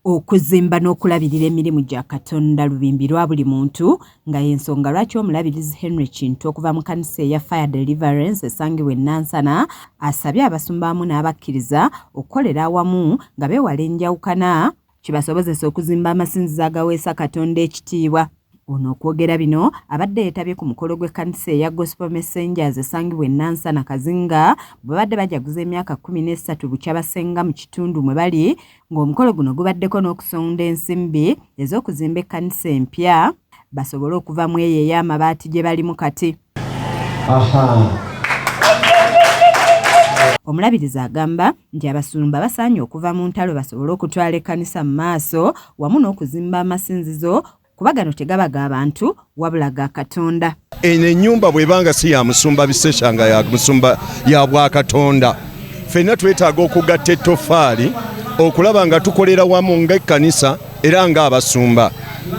Okuzimba n'okulabirira emirimu gya Katonda lubimbi lwa buli muntu, nga y'ensonga lwaki Omulabirizi Henry Kintu okuva mu kkanisa eya Fire Deliverance esangibwa e Nansana asabye abasumba wamu n'abakkiriza okukolera awamu nga beewala enjawukana kibasobozese okuzimba amasinzizo agaweesa Katonda ekitiibwa. Ono okwogera bino abadde yeetabye ku mukolo gw'ekkanisa eya Gospel Messengers esangibwa e Nansana Kazinga bwe babadde bajaguza emyaka 13 bukya basenga mu kitundu mwe bali, ng'omukolo guno gubaddeko n'okusonda ensimbi ez'okuzimba ekkanisa empya basobole okuva mu eyo ey'amabaati gye balimu kati. Omulabirizi agamba nti abasumba basaanye okuva mu ntalo basobole okutwala ekkanisa mu maaso wamu n'okuzimba amasinzizo, kuba gano tegaba ga bantu wabula ga Katonda. Eno ennyumba bw'ebanga si ya musumba Bisesha, nga ya musumba ya bwakatonda, ffenna twetaaga okugatta ettoffaali okulaba nga tukolera wamu ng'ekkanisa era ng'abasumba,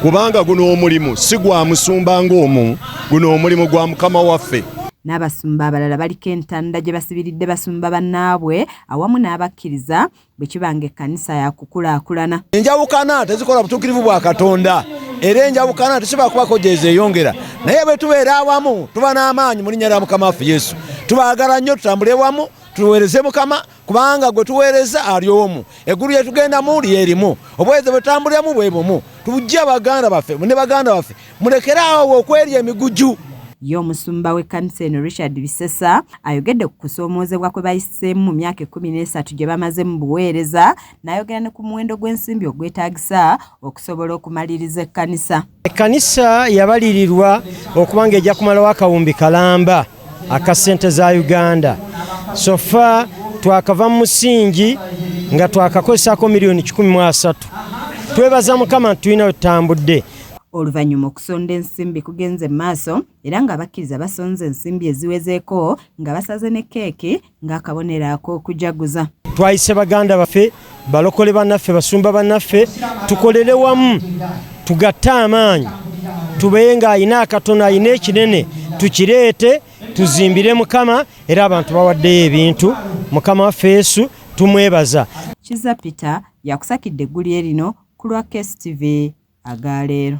kubanga guno omulimu si gwa musumba ng'omu, guno omulimu gwa Mukama waffe. N'abasumba abalala baliko entanda gye basibiridde basumba bannaabwe awamu n'abakkiriza bwe kiba ng'ekkanisa yakukulaakulana. Enjawukana tezikola butuukirivu bwa Katonda, era enjawukana tekisobola kubako gye zeeyongera, naye bwe tubeera awamu tuba n'amaanyi mu linnya lya Mukama waffe Yesu. Tubaagala nnyo, tutambule wamu, tuweereze Mukama, kubanga gwe tuweereza ali omu, eggulu lye tugendamu lyerimu, obuweereza bwe tutambuliramu bwe bumu. Tujje baganda baffe ne baganda baffe, mulekere awo okwerya emiguju. Ye omusumba w'ekkanisa eno Richard Bisesa ayogedde ku kusoomoozebwa kwe bayiseemu mu myaka 13 gye bamaze mu buweereza, n'ayogera ne ku muwendo gw'ensimbi ogwetaagisa okusobola okumaliriza ekkanisa. Ekkanisa yabalirirwa okuba ng'ejja kumalawo akawumbi kalamba aka ssente za Uganda. So far twakava mu musingi nga twakakozesaako miliyoni 130. Twebaza Mukama nti tulina we tutambudde. Oluvannyuma okusonda ensimbi kugenze mu maaso, era ng'abakkiriza basonze ensimbi eziwezeeko nga basaze ne keeki ng'akabonero ak'okujaguza. Twayise baganda baffe, balokole bannaffe, basumba bannaffe, tukolere wamu, tugatte amaanyi, tube ng'alina akatono alina ekinene tukireete tuzimbire Mukama. Era abantu bawaddeyo ebintu, Mukama waffe Yesu tumwebaza. Kizza Peter yakusakidde eggulire lino ku lwa KSTV agaleero.